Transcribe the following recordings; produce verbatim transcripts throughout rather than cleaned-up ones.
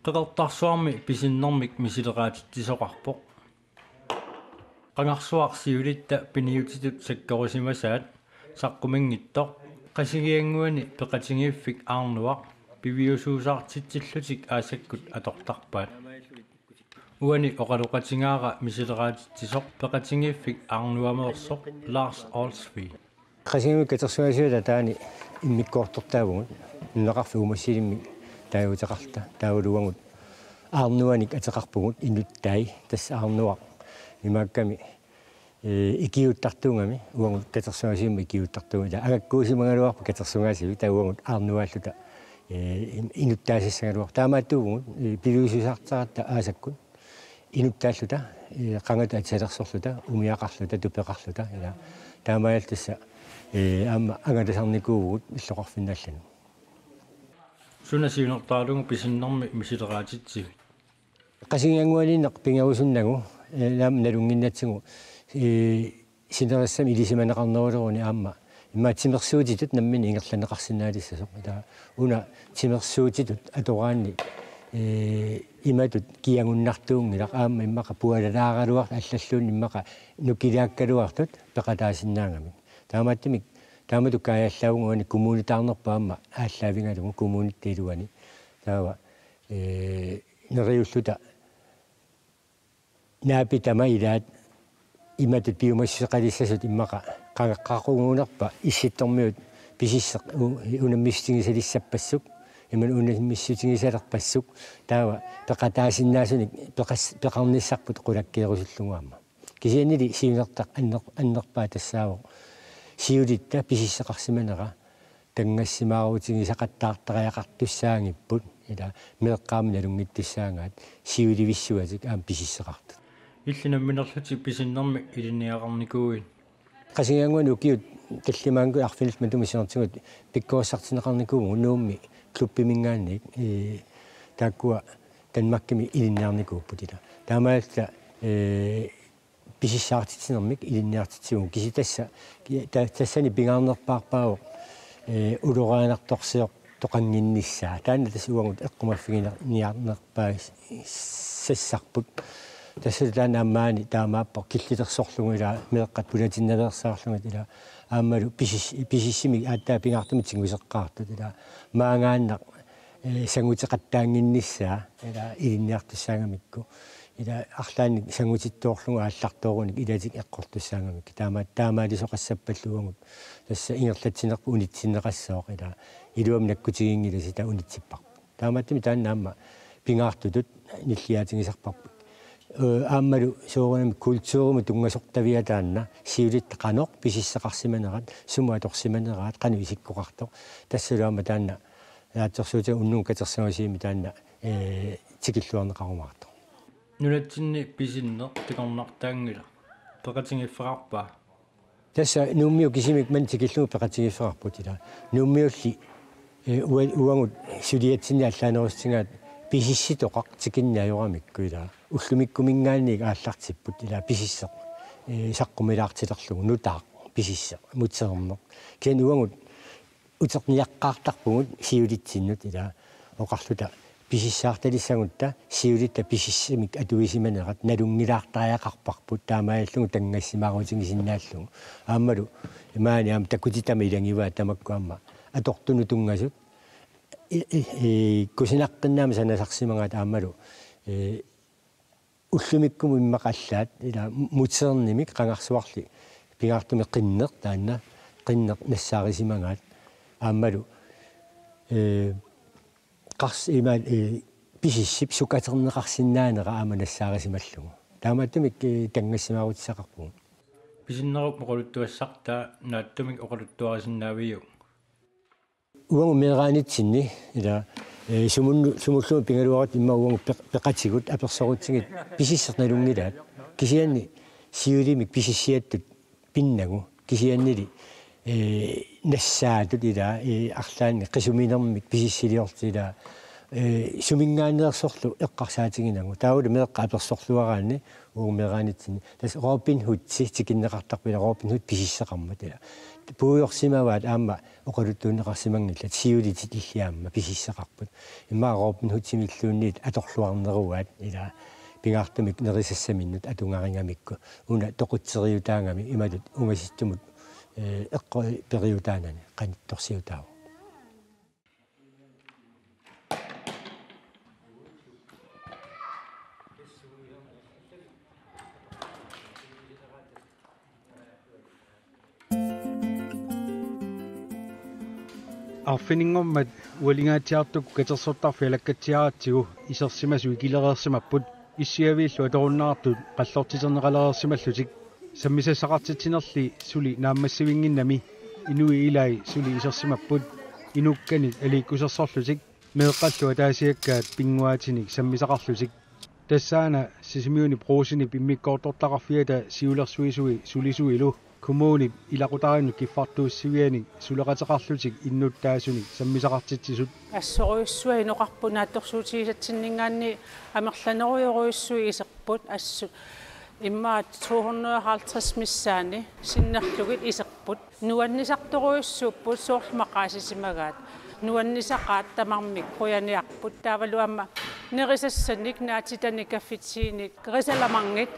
Qeqertarsuarmi pisinnermik misileraatitsisoqarpoq. Qangarsuaq siulitta piniutitut sakkorusimasaat saqquminngitsoq Qasigiannguani peqatigiiffik Aarnuaq piviusuusaartitsillutik aasakkut atortarpaat. Uani oqaloqatigaara misileraatitsisoq peqatigiiffik Aarnuameersoq Lars Olsvig. Qasigiannguit katersugaasiata taani immikkoortortaavugut, nunaqarfik uumassilimmik taaguuteqarluta, taavalu uagut Aarnuanik ateqarpugut inuttai, tassa Aarnuaq imaakkami, ee, ikiuuttartuugami, uagut katersugaasivimmut ikiuuttartuugami. Ila agakkuusimagaluarput katersugaasivik, taava uagut Aarnuaalluta, ee, in-, inuttaasassagaluarput. Taamaattuuvugut, ee, piviusuusaartaratta aasakkut inuttaalluta, ee, qangatut atisalersorluta, umiaqarluta, tupeqarluta, ila taamaalilluni tassa, ee, aamma angalasarnikuuvugut illoqarfinnut allanut. Suna siunertaralugu pisinnermi misileraatitsivit? Qasigiannguaniinneq pigerusunnagu, ee, aamma nalunnginnatsigu, ee, sinerissami ilisimaneqarneruleruni aamma immaqa timersuutitut namminneq ingerlanneqarsinnaalissasoq. Taava una timersuutitut atoraanni, ee, imatut kiagunnartuunngilaq, aamma immaqa pualalaaraluartoq allalluunniit immaqa nukilaakkaluartut peqataasinnaagamik. Taamaattumik taamatut kaajallaavunga uani kommunitaarnerput aamma aallaavigalugu kommunitta iluani. Taava, ee, neriulluta naapitama ilaat imatut piumassuseqalissasut immaqa qanga-, qaquguunerpa Issittormiut pisisseq u-, unammissutigisalissappassuit, imaluunniit unammissutigisalerpassuit, taava peqataasinnaasunik peqas-, peqarnissarput qulakkeerusullugu aamma. Kisiannili siunertaq anner-, annerpaaq tassaavoq siulitta pisisseqarsimanera tanngassimaarutigisaqattaartariaqartussaagipput, ila meeqqaami nalunngittussaagaat siulivissuatik aamma pisisseqartut. Illit namminerlutit pisinnermi ilinniagaqarnikuuit? Qasigiannguani ukiut tallimaanngikkuit arfinillit matuma siornatigut pikkorissartinneqarnikuuvugut Nuummi klubbiminngaanniit, ee, taakkua Danmarkimi ilinniarnikuupput ila. Taamaalilluta, ee, pisissaartitsinermik ilinniartitsivugut, kisianni tassa, ki-, ta-, tassani pingaarnerpaarpaavoq, ee, ulorianartorsiortoqannginnissaa. Taanna tassa uagut eqqumaffigineqarnerpaassassarput. Tassa taanna aamma maani taamaappoq killilersorlugu ila meeqqat pulatinnaveersaarlugit ila aammalu pisis-, pisissimik aatsaat pingaartumik tiguseqqaartut ila maangaannaq, ee, sanguteqattaannginnissaa ila ilinniartussaagamikku. Ila arlaannik sangutittoorlugu aallartoorunik ilatik eqqortussaagamikku. Taama-, taamaalisoqassappallu uagut. Tassa ingerlatsinerput unitsinneqassooq ila iluamik nakkutiginngilatit taava unitsipparput. Taamaattumik taanna aamma pingaartutut nilliaatigisarparput. Ee, aammalu soorunami kulturimut tunngasortavia taanna siulitta qanoq pisisseqarsimanerat, sumut atorsimaneraat, qanoq isikkoqartoq. Tassalu aamma taanna naatsorsuutiga unnugu katersugaasivimmi taanna, ee, tikilluarneqarumaartoq. Nunatsinni pisinneq takornartaanngilaq. Peqatigiiffeqarpa? Tassa Nuummiut kisimik manna tikillugu peqatigiiffeqarput ila. Nuummiulli, ee, ua-, uagut suliatsinni allaanerusutigaat pisissitoqaq tikinneq ajoramikku ila. Ullumikkuminngaanniit aallartipput ila pisisseq, ee, saqqumilaartilerlugu nutaaq pisisseq, muteerneq. Kisianni uagut uterniaqqaartarpugut siulitsinnut ila oqarluta pisissaartalissagutta siulitta pisissimik atuisimanerat nalunngilaartariaqarparput taamaalilluni tanngassimaarutigisinnaalluni. Aammalu maani aamma takutitama ilagivaat tamakku aamma atortunut tunngasut i-, i-, i-, kusanaqqinnaammik sanasarsimagaat aammalu, ee, ullumikkumut immaqa allaat ila muteernimik qangarsuarli pingaartumik qinneq taanna qinneq nassaarisimagaat aammalu, ee, qars-, ima, ee, pisissip sukaterneqarsinnaanera aamma nassaarisimallugu. Taamaattumik, ee, tanngassimaarutissaqarpugut. Pisinnerup oqaluttuassartaa naatsumik oqaluttuarisinnaaviuk? Uagut meeraanitsinni ila, ee, sumunnu-, sumulluunniit pigaluarutsigu immaqa uagut peq-, peqatigut apersorutsigit pisisseq nalunngilaat. Kisianni siulimik pisissiattut pinnagu. Kisiannili, ee, nassaatut ila, ee, arlaannik qisuminermik pisissiliortut ila Ee, suminngaanneersorlu eqqarsaatiginagu. Taavalu meeqqat apersorluaraanni uumeraanitsinni. Tassa Robin Hood tikinneqartarput ila Robin Hood pisisseqarmat ila. Puigorsimavaat aamma oqaluttuunneqarsimanngillat siulitit illit aamma pisisseqarput. Immaqa Robin Hoodimilluunniit atorluarneruaat ila pingaartumik nerisassaminnut atugarigamikku. Una toqutseriutaagami imatut ungasissumut, ee, eqqoripigiutaanani qanittorsiutaavoq. Arfininngormat ualingaatsiartukkut katersortarfik alakkatsiaratsigu isersimasut ikilereersimapput. Issiaviillu atorunnaartut qallortiterneqalereersimallutik. Sammisassaqartitsinerli suli naammassivinnginnami inuit ilai suli isersimapput. Inukkanit aliikkusersorlutik meeqqallu ataasiakkaat pinnguaatinik sammisaqarlutik. Tassaana Sisimiuni Brugsenip immikkoortortaqarfiata siulersuisui sulisuilu kommunip ilaqutariinnut kiffartuussivianik suleqateqarlutik innuttaasunik sammisaqartitsisut. Assorujussuaq inoqarpoq naatsorsuutigisatsinninngaanniit amerlanerujorujussuit iserput assut. Immaqa to hundrede og halvtreds missaani sinnerlugit iserput. Nuannisartorujussuupput soorlu maqaasisimagaat. Nuannisaqaat tamarmik qujaniarput. Taavalu aamma nerisassanik, naatitanik, kaffitiinik, risalamarngit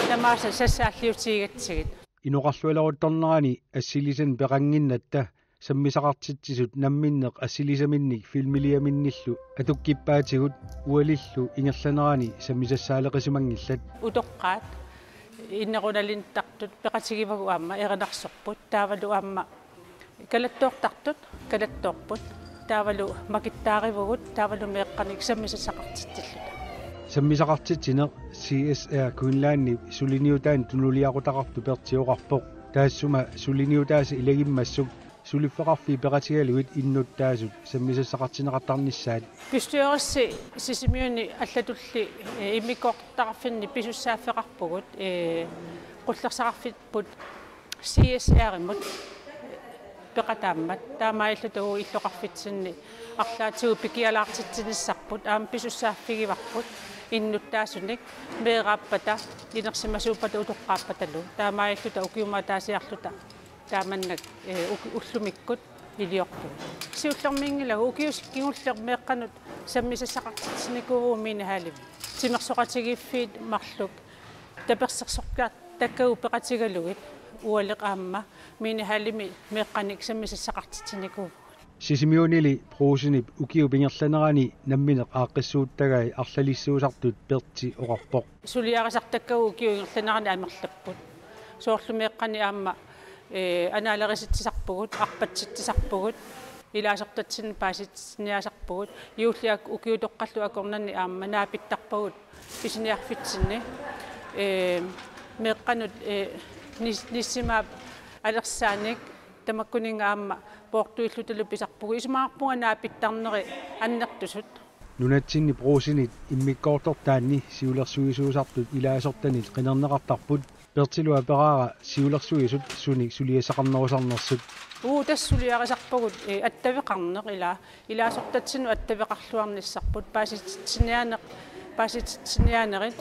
tamaasa sassaalliutigigatsigit. Inoqarlualeruttornerani assilisanik peqannginnatta sammisaqartitsisut namminneq assilisaminnik filmiliaminnillu atukkippaatigut ualillu ingerlanerani sammisassaaleqisimanngillat. Utoqqaat innerunalinttartut peqatigivagut aamma erinarsorput taavalu aamma kalattoortartut kalattoorput taavalu makittaarivugut taavalu meeqqanik sammisassaqartitsilluta. Sammisaqartitsineq C S R Greenlandip suliniutaanut tunuliaqutaqartoq Pertsi oqarpoq. Taassuma suliniutaasa ilagimmassuk suliffeqarfiit peqatigalugit innuttaasut sammisassaqartinneqartarnissaat. Bestyrelsi Sisimiuni allatulli, eh, immikkoortortaqarfinni pisussaaffeqarpugut, eh, qullersaqarfipput C S R-imut peqataammat. Taamaalilluta uagut illoqarfitsinni arlaatigut pikialaartitsinissarput aamma pisussaaffigivarput innuttaasunik meeraappata inersimasuuppata utoqqaappatalu. Taamaalilluta ukiumut ataasiarluta taamannak, eh, uk-, ullumikkut iliorpugut. Siullermiinngilagut ukiut kingulliit meeqqanut sammisassaqartitsinikuuvugut minehallimi. Timersoqatigiiffiit marluk tapersersortartakkagut peqatigalugit ualeq aamma minehallimi meeqqanik sammisassaqartitsinikuuvugut. Sisimiunili Brugsenip ukiup ingerlanerani nammineq aaqqissuuttagai arlalissuusartut Pertsi oqarpoq. Suliarisartakkagut ukiup ingerlanerani amerlapput. Soorlu meeqqanik aamma, eh, anaalerisitsisarpugut, arpatsitsisarpugut, ilaasortatsinnut paasitsiniaasarpugut, juulliit ukiutoqqallu akornanni aamma naapittarpagut pisiniarfitsinni, eh, meeqqanut, eh, nis-, nissimaap alersaanik tamakkuninnga aamma poortuillutalu pisarpugut isumaqarpunga naapittarneri annertusut. Nunatsinni Brugsenit immikkoortortaanni siulersuisuusartut ilaasortanit qinerneqartarput. Pertsilu aperaara siulersuisut sunik suliassaqarnerusarnersut. Uu, tassa suliarisarpagut, eh, attaveqarneq ila ilaasortatsinnut attaveqarluarnissarput paasititsiniaaneq, paasititsiniaanerit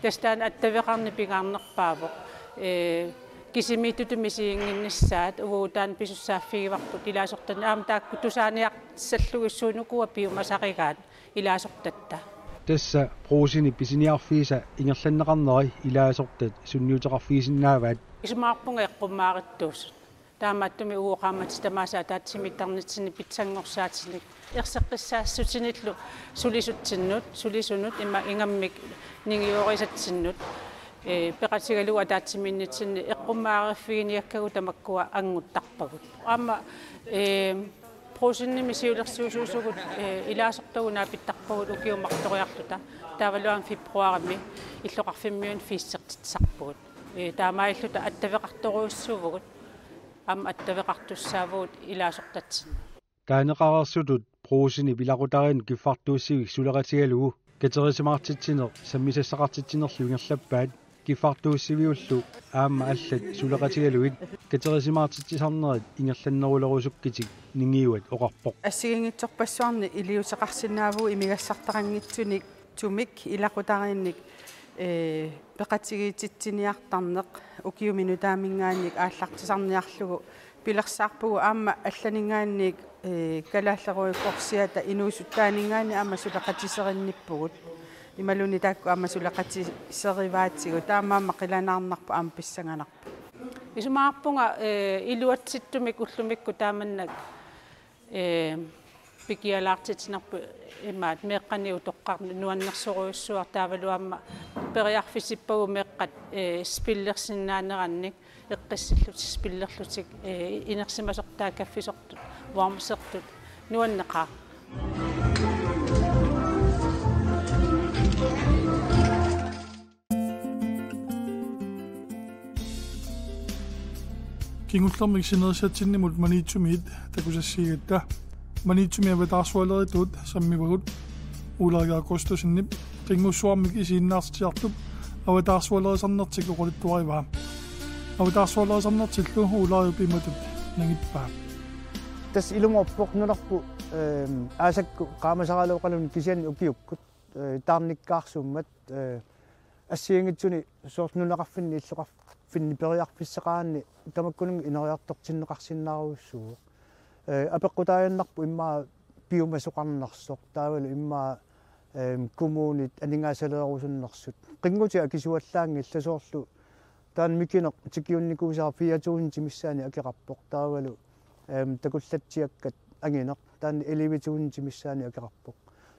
tassa taanna attaveqarneq pingaarnerpaavoq. Eh, kisimiittutut misiginnginnissaat uagut taanna pisussaaffigivarput ilaasortanit aamma taakku tusaaniartissallugit suunukua piumasarigaat ilaasortatta. Tassa Brugsenip pisiniarfiisa ingerlanneqarneri ilaasortat sunniuteqarfigisinnaavaat. Isumaqarpunga eqqummaarittuusut. Taamaattumik uagut qaammatit tamaasa ataatsimiittarnitsinni pitsanngorsaatinik erseqqissaassutinillu sulisutsinnut, sulisunut ima ingammik ningioorisatsinnut, eh, peqatigalugu ataatsimiinnitsinni eqqummaariffiginiakkagut tamakkua annguttarpagut. Aamma, eh, Brugsenimi siulersuisuusugut, eh, ilaasortagut naapittarpagut ukiut marloriarluta. Taavalu aamma februarimi illoqarfimmiunut festertitsisarpugut. Eh, taamaalilluta attaveqartorujussuuvugut. Aamma attaveqartussaavugut ilaasortatsinnut. Taaneqareersutut Brugsenip ilaqutariinnut kiffartuussivik suleqatigalugu katerisimaartitsineq sammisassaqartitsinerlu ingerlappaat Kiffartuussiviullu aamma allat suleqatigalugit katerisimaartitsisarnerit ingerlannerulerusukkitik ningiuat oqarpoq. Assigiinngitsorpassuarnik iliuuseqarsinnaavugut imigassartaqanngitsunik tumik ilaqutariinnik, ee, peqatigiititsiniartarneq ukiumi nutaaminngaanniit aallartisarniarlugu pilersaarpugut aamma allaninngaanniit, ee, kalaallerujukkorsiata inuusuttaaninngaanniit aamma suleqatiserinnippugut. Imaluunniit taakku aamma suleqatiserivaatigut. Taamaammat qilanaarnarpoq aamma pissanganarpoq. Isumaqarpunga, ee, iluatsittumik ullumikkut taamannak, ee, pikialaartitsinerput imaat meeqqanik utoqqarnut nuannersorujussuaq taavalu aamma periarfissippagut meeqqat, ee, spillersinnaanerannik eqqissillutik spillerlutik, ee, inersimasortaa kaffisortut, warmsertut nuanneqaaq. Kingullermik sinerissatsinnimmut Maniitsumiit takusassiigatta. Maniitsumi avataarsualeritut sammivagut Ulrik Augustensenip qinngussuarmik isiginnaartitsisartup avataarsualerisarnertik oqaluttuarivaa. Avataarsualerisarnertillu Ulrik imatut nangippaa. Tassa ilumoorpoq nunarput, ehm, aasakkut qaamasaraluaqaluni kisianni ukiukkut, eh, taarnikkaarsuummat, eh, assigiinngitsuni soorlu nunaqarfinni illoqarfinni periarfissaqaraanni tamakkununnga ineriartortinneqarsinnaarujussuuvoq. Eh, apeqqutaaginnarpoq immaqa piumasoqarnersoq taavalu immaqa, ehm, kommunit aningaasaleerusunnersut. Qinngutit akisuallaanngillat soorlu taanna mikineq tikiunnikuusara fire tusind missaani akeqarpoq taavalu, ehm, takullatsiakkat angineq taanna elleve tusind missaani akeqarpoq.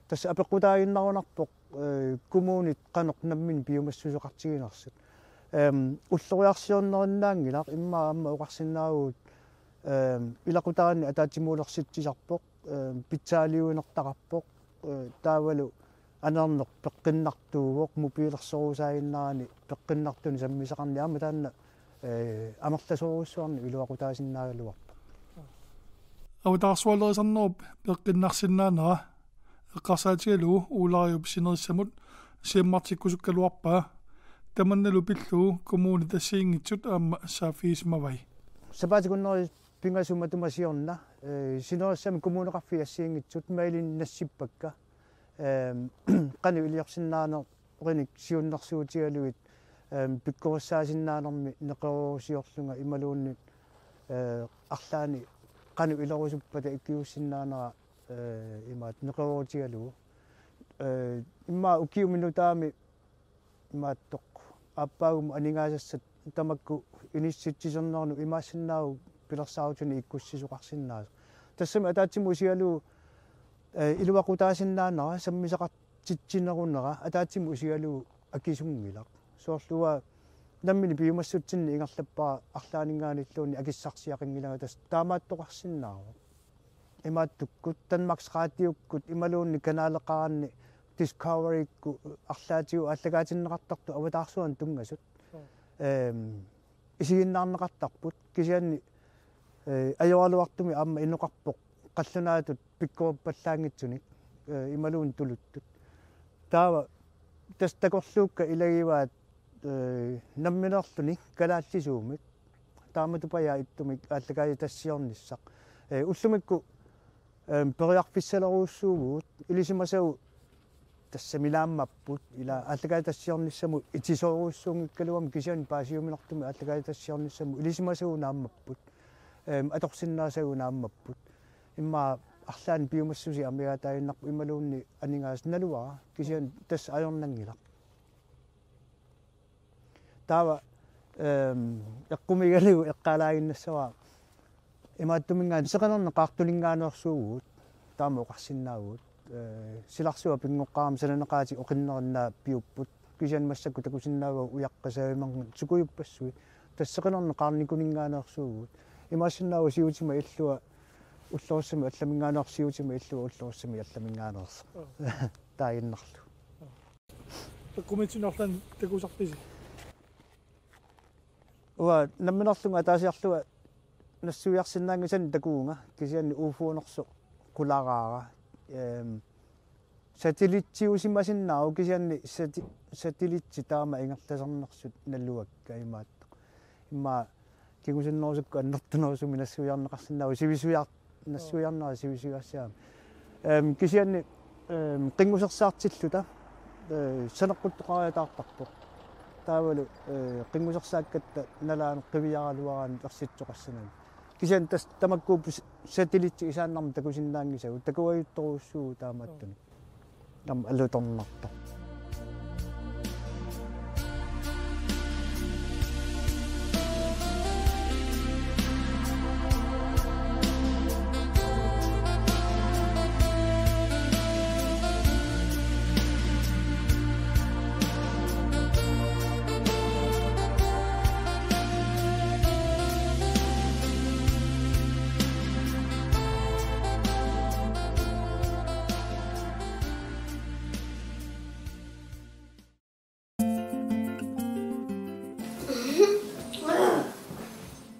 Tassa apeqqutaaginnarunarpoq, eh, kommunit qanoq nammineq piumassuseqartiginersut. Ehm, ulloriarsiornerinnaanngilaq immaqa aamma oqarsinnaavugut, ehm, ilaqutariinni ataatsimuulersitsisarpoq, ehm, pitsaaliuinertaqarpoq, eh, taavalu aneerneq peqqinnartuuvoq, mobilersorusaaginnarani peqqinnartunik sammisaqarneq aamma taanna, eh, amerlasoorujussuarnik iluaqutaasinnaagaluarpoq. Avataarsualerisarnerup peqqinnarsinnaanera eqqarsaatigalugu Ulariup sinerissamut siammartikkusukkaluarpaa. Tamannalu pillugu kommunit assigiinngitsut aamma saaffigisimavai. Sapaatip akunneri pingasut matuma siorna, eh, sinerissami kommuneqarfiit assigiinngitsut mailinut nassippakka. Ehm, qanoq iliorsinnaaneq urinik siunnersuutigalugit, ehm, pikkorissaasinnaanermi neqeroorusiorlunga imaluunniit, eh, arlaanni qanoq ilerusuppata ikiuussinnaanera, eh, imaat neqeroorutigalugu. Eh, immaqa ukiumi nutaami imaattoq aappaagumu aningaasassat tamakku inissitsisornerannut imaassinnaavoq pilersaarutinik ikkussisoqarsinnaasoq. Tassami ataatsimut isigalugu, eh, iluaqutaasinnaanera sammisaqartitsinerunera ataatsimut isigalugu akisunngilaq. Soorlu uanga nammineq piumassutsinnik ingerlappara arlaaninngaanniilluunniit akissarsiaqanngilanga tassa taamaattoqarsinnaavoq. Imaattukkut Danmarks Radiukkut imaluunniit kanaleqaraanni Discoverykku arlaatigut aallakaatinneqartartut avataarsuarnut tunngasut. Mm. Ehm, isiginnaarneqartarput kisianni, eh, ajoraluartumik aamma inoqarpoq qallunaatut pikkorippallaanngitsunik, eh, imaluunniit tuluttut. Taava tassa takorluukkat ilagivaat, eh, nammineerluni kalaallisuumik. Taamatupajaa ittumik aallakaatitassiornissaq. Eh, ullumikkut, ehm, periarfissalerujussuuvugut ilisimasagut tassami naammapput ila aallakaatitassiornissamut itisoorujussuunngikkaluamik kisianni paasiuminartumik aallakaatitassiornissamut ilisimasagut naammapput. Ehm, atorsinnaasagut naammapput. Immaqa arlaannik piumassuseq amigaataaginnarpoq imaluunniit aningaasat naluara kisianni tassa ajornanngilaq. Taava, ehm, eqqumigalugu eqqaalaaginnassavara imaattuminngaanniit seqinerneq qaartuninngaanneersuuvugut, taama oqarsinnaavugut. Eh, silarsuaq pinngoqqaarami sananeqaatit oqinnerunnaat piupput. Kisianni massakkut takusinnaavagut ujaqqat savimerngit sukujuppassuit. Tassa seqinerneq qaarnikuninngaanneersuuvugut. Imaassinnaavoq siutima illua ullorissami allaminngaanneersoq, siutima illua ullorissami allaminngaanneersoq. Taaginnarlugu. Eqqumiitsunik arlaannik takusarpisi? Uanga nammineerlunga ataasiarlunga nassuiarsinnaanngisannik takuvunga kisianni U F O-nersoq qularaara. Ehm, satellitsiusimasinnaavoq kisianni sati-, satellitit taama ingerlasarnersut naluakka imaattoq. Immaqa kingusinnerusukkut annertunerusumik nassuiarneqarsinnaavoq sivisuiar-, nassuiarnera sivisuiaasiaami. Ehm, kisianni, ehm, qinngusersaartilluta, eh, saneqquttoqariataartarpoq. Taavalu, eh, qinngusersaakkatta nalaani qiviaraluaraanni ersitsoqassanani. Kisianni tassa tamakkuupput satellitit isaannarmik takusinnaanngisagut, takuajuttorujussuuvugut taamaattunik. Taama alutornartoq.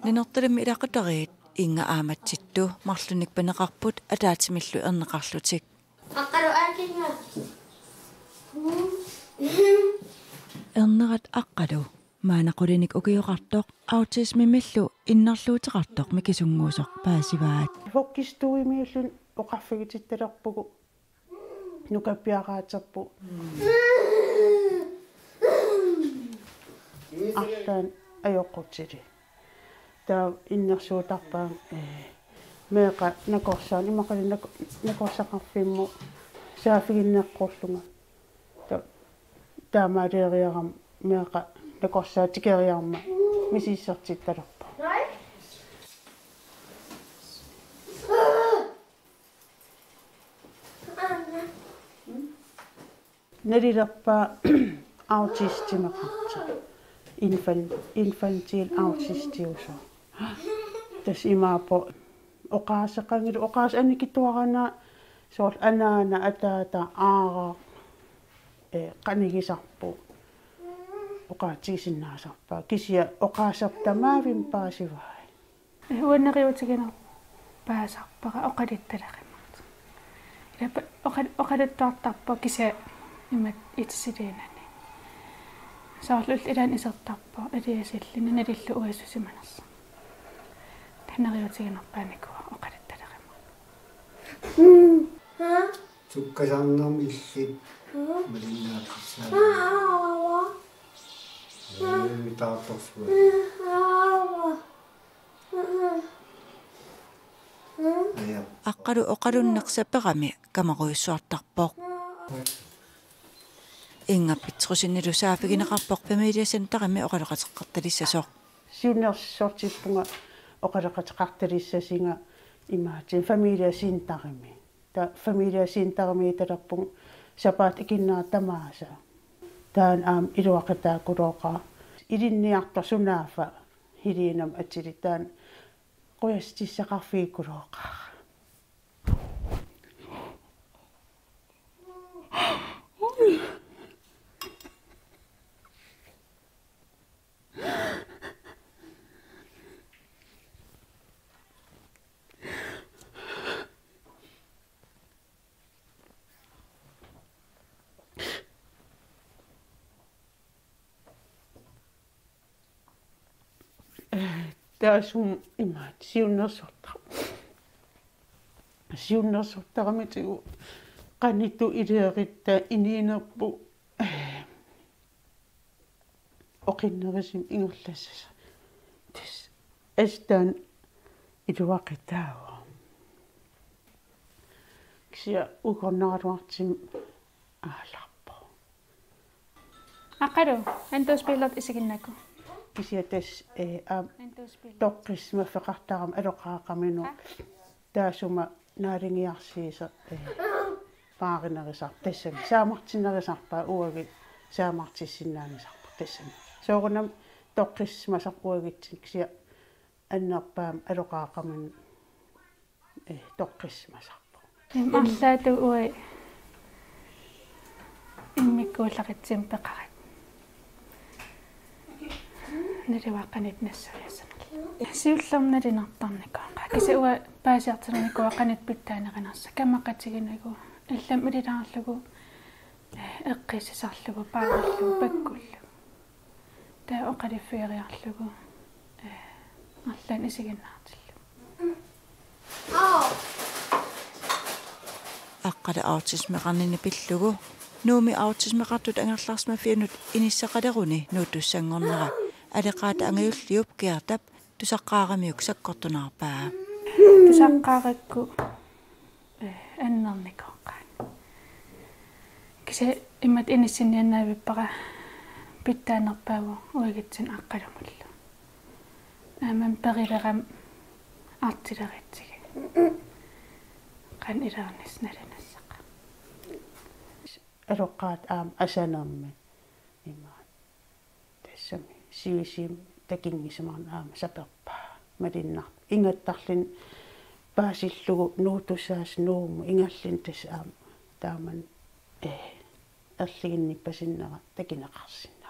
Ninertalimmi ilaqutariit Inga aamma Tittu marlunnik paneqarput ataatsimillu erneqarlutik. Aqqalu aakinga. Ernerat Aqqalu maanna qulinik ukioqartoq autismimillu innarluuteqartoq mikisunnguusoq paasivaat. Vuggestuemiilluni oqarfigitittalerpugut nukappiaraaterput. Arlaannik ajoqutili. Taava innersuutarpaat, eh, meeqqat nakorsaannik, imaluunniit nako-, nakorsaqarfimmut saaffiginneqqullunga. Ta-, taamaalioriarama meeqqat nakorsaat tikeriarama misissortittalerpoq. Nalilerpaa autistimeqartoq. Infan-, infantil autistiusoq. Tassa imaappoq oqaaseqanngilaq, oqaaseq annikitsuararnaa, soorlu anaana, ataata, aaraq, eh, qanigisarput. Oqaatigisinnaasarpaa. Kisianni oqaaserput tamaavimmik paasivai. Uanga neriuutiginerpaasarpara oqaluttaleqimaartoq. Ilaa oqa-, oqaluttuartarpoq kisianni imatut itisilinani. Soorlu ullut ilaanni isertarpoq aliasilluni nalillugu uanga susimanersoq. Taava neriuutiginerpaanikuuara oqaluttaleqimaartoq. Sukkasarnermi illit malinnaaqqissinnaavat. Ee, taartorsuaq. Aja. Aqqalu oqalunneq saperami kamarujussuartarpoq. Inga Petrussenilu saaffigineqarpoq familiecenterimi oqaloqateqartalissasoq. Siunnersortippunga oqaloqateqartalissasinga imaattoq familiecenterimi. Taava familiecenterimiittalerpunga sapaatip akunnera tamaasa. Taanna aamma iluaqutaakulooqaaq. Ilinniartoq sunaaffa Helenamik atilik taanna qujassutissaqarfigikulooqaaq. Taassuma imaattoq siunnersortar-, siunnersortaramitigut qanoq ilioriarluta inuunerput, eh, oqinnerusumik ingerlassasoq. Tassa assut taanna iluaqutaavoq. Kisianni ukornaraluartumik aallarpoq. Aqqalu, Andusbiilertut isiginnagu. Kisianni tassa, eh, aamma Andusbiilertut toqqissimaffeqartarami aloqaaqaminut. Aa. Taassuma naaligiarsiisoq, eh, paarinerusarpoq tassami. Saamartinnerusarpaat uagut saamartissinnaanisarput tassami. Soorunami toqqissisimasarpoq uagutsinnut kisianni annerpaamik aloqaaqaminut, eh, toqqissisimasarpoq. Im-, arlaatigut uagut immikkuullaritsimik peqarakku. Naluara qanoq nassuiassanerlugu. Siullermik nalunaartarnikuuara. Kisianni uanga paasiartulernikuuara qanoq pitsaanerusarnersoq. Kamaqatiginagu. Allamik ililaarlugu. Eqqiissisarlugu paarallugu pakkullugu. Taava oqaluffigeriarlugu, eh, arlaannik isiginnaartillugu. Aqqalu autismeqarnini pillugu Nuummi autismeqartut angerlarsimaffiannut inissaqaleruni nuuttussanngornera aleqaata angajulliup Gertap tusaqqaaramiuk sakkortunaarpaa. Tusaqqaarakku, eh, annernikoq. Kisianni imatut inissinniannavippara pitsaanerpaavoq uagutsinnut aqqalumullu. Aamma perilerama artileritsigit. Qanoq iliornissaq nalunassaq. Aloqqaat aamma asanermi. Ima. Tassami sivisuumik takunngisamik aamma saperpaa. Malinnar. Ingattarluni paasillugu nuuttussaasut Nuummut ingerlalluni tassa aamma. Taamani, eh, erliginnippasinnera takuneqarsinnaavoq.